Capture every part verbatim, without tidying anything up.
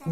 Eh,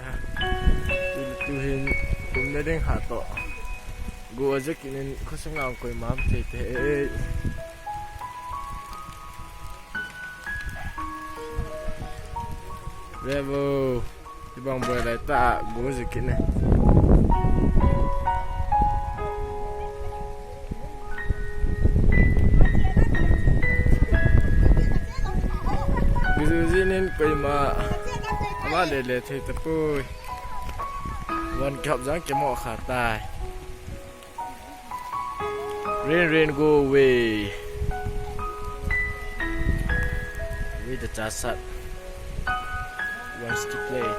ha. Tu, tu hin kumna ding ha to. Go aja kinin khosung a koima um thei te. Eh. Bravo. Ibang boy lai ta go aja kine. Gujin koima ama le le thei tapoi. Wan kap jang kemo kha tai. Rain, rain, go away. The Chahsat wants to play.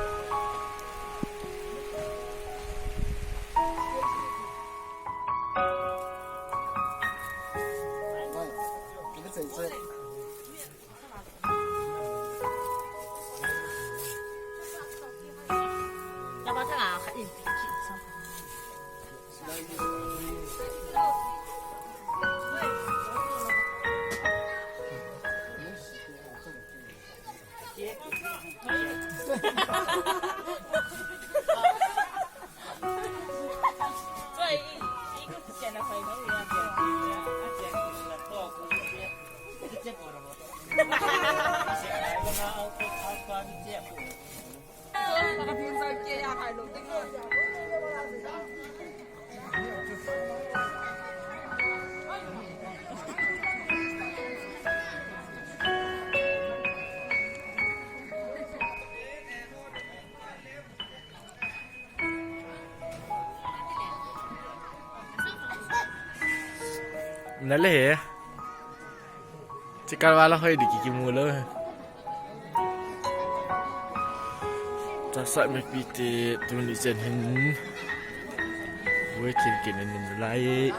Nale he. Chikal wala hoi di kikimu lou. Chahsat mipi te tuni chen hin. Woi chen kin in lai.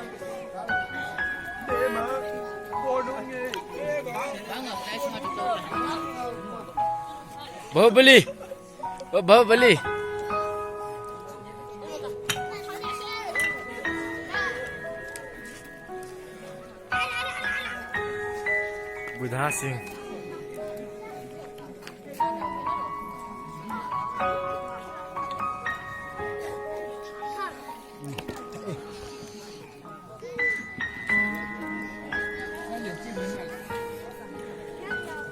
Bahubali. Oh, Bahubali. Buddha Singh.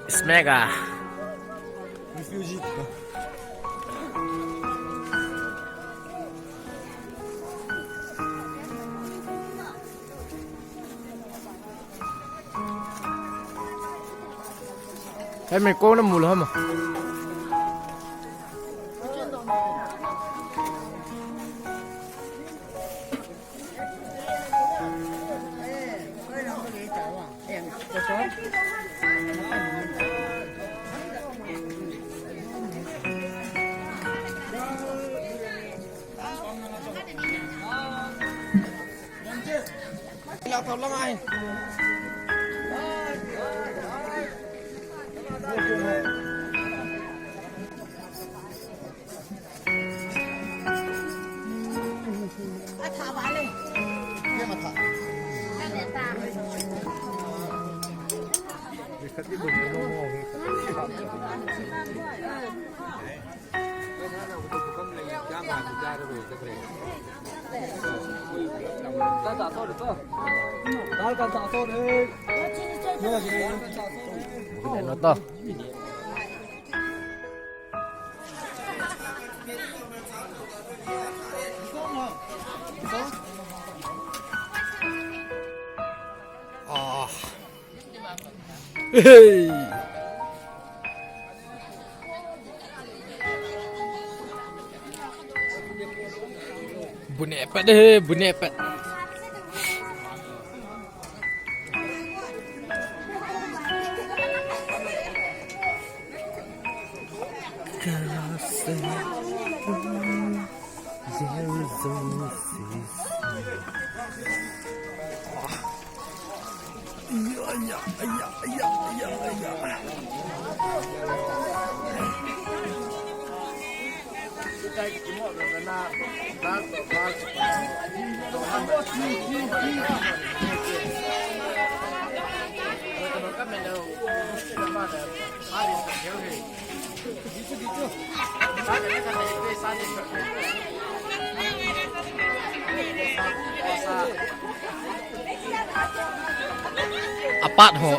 Smega. Refugee. Hei, me ko na mul hama. Ah. Hey. Bune pat de, bune pat. Apat ho.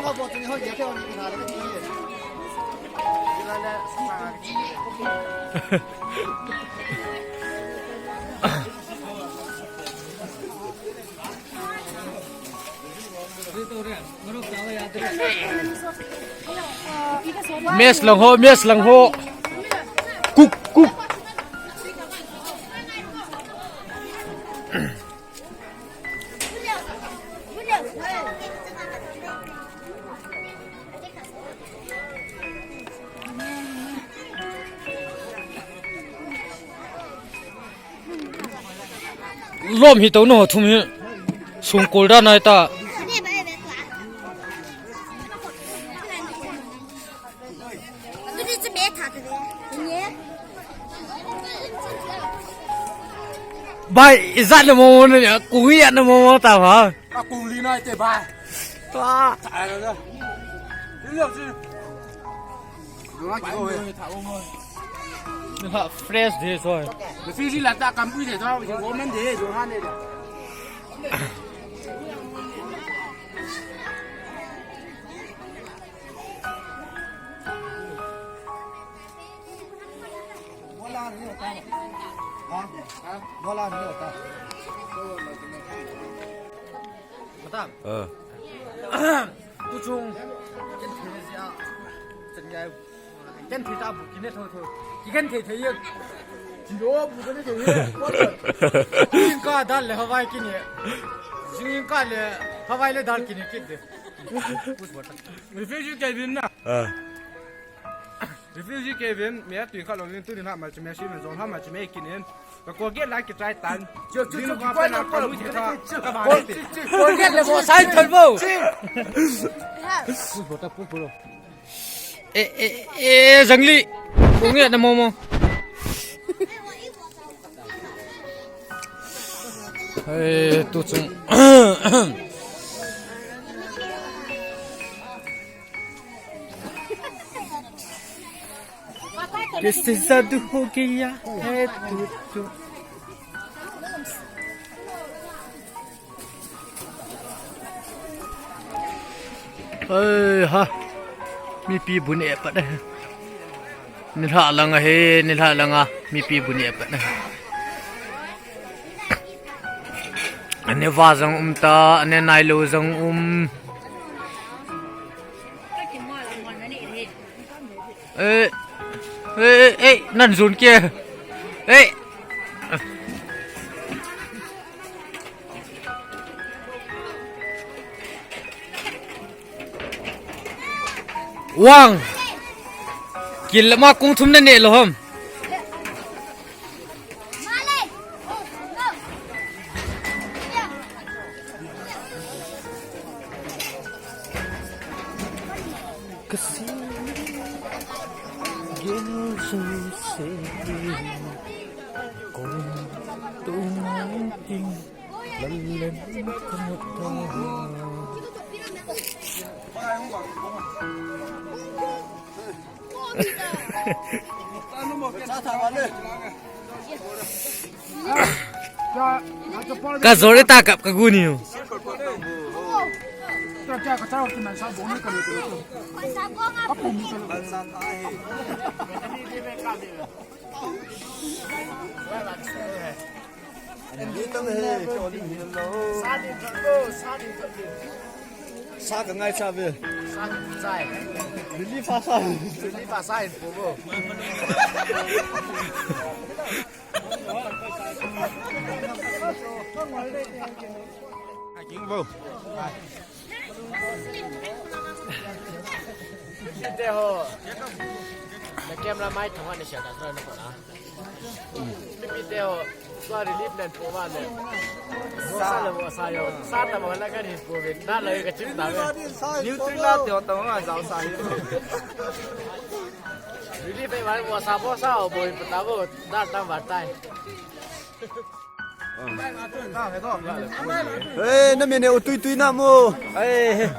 Mess lang ho, mess lang ho. Cook, cook. Lom hi to no thum hi. Sung kol da nai ta. Bai, izat na mo mo na, kung iyat na mo mo ta ba? Ka kung li nai te bai. Ta. Ta na na. Ni lo si. Ni ha fresh de so. Ni si si la ta kam pui de so, wo men de, wo ha ne. बोला नहीं होता। हाँ? हाँ? बोला नहीं होता। Matam. Ah. Tu chung. Ken thei sia. Chen ya. Ken thei ta bu kine tho tho. Ki ken thei thei ye. Ji lo bu kine thei ye. Jing ka dal le hawai kine. Jing ka le hawai le dal kine kit de. Refugee Kevin na. Ah. Refugee Kevin, mi a tui khat lo nin tu nin ha ma chi me si me zong ha ma chi me kinin. Ka ko ge la ki try tan. Chu, chu, chu, ki ko na ko lo ki try. Ka ba ti. Ko ge le mo sai thol bo. Push bo ta, push bo lo. Eh, eh, eh, Zangli. Ko nge na mo mo. Hey, tu chung. This is a do ho gaya hai tu tu. Hey ha. Mipi bu neh pat e. Nilhah lang ahi, nilhah lang a. Mipi bu neh pat e. Ane va jong um ta, ane nailou jong um. Eh, eh, eh, nan jun ke. Eh. Wang. Kil ma kung thum na neh lou ham. Kasi gel suse kong tung ting. Ka jole ta kap ka guni. Sa ka ngai cha ve. Sa ka chai. Lili fa sa. Lili fa sa in po bo. King bo. Te ho. Na camera mai thong ani sia ta na ko na. Mipi te ho, tua relief nen po va le. Sa le mo sa yo, sa ta mo la ka ni po ve, na la ka chim ta ve. New trick la te ho ta mo ma jao sa yo. Relief pe va mo sa po sa o bo pa ta bo, da ta va tai. Eh, na mi ne u tui tui na mo. Eh,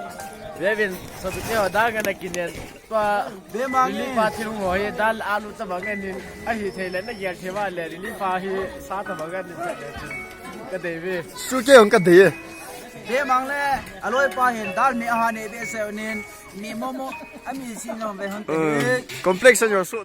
ve vin, so tu te ho da ga na kinen. Pa, Dema nge. Lili pa thil hung hoi, dal alu ta bang anin, ahi thei le na gel thei va le, lili pa hi sa ta bang anin sa le. Ka dei ve. Su ke hung ka dei. Demang le, aloi pa hin dal mi aha ne be se nin, mi momo, ami si no ve hon te. Eh, complexion yo su.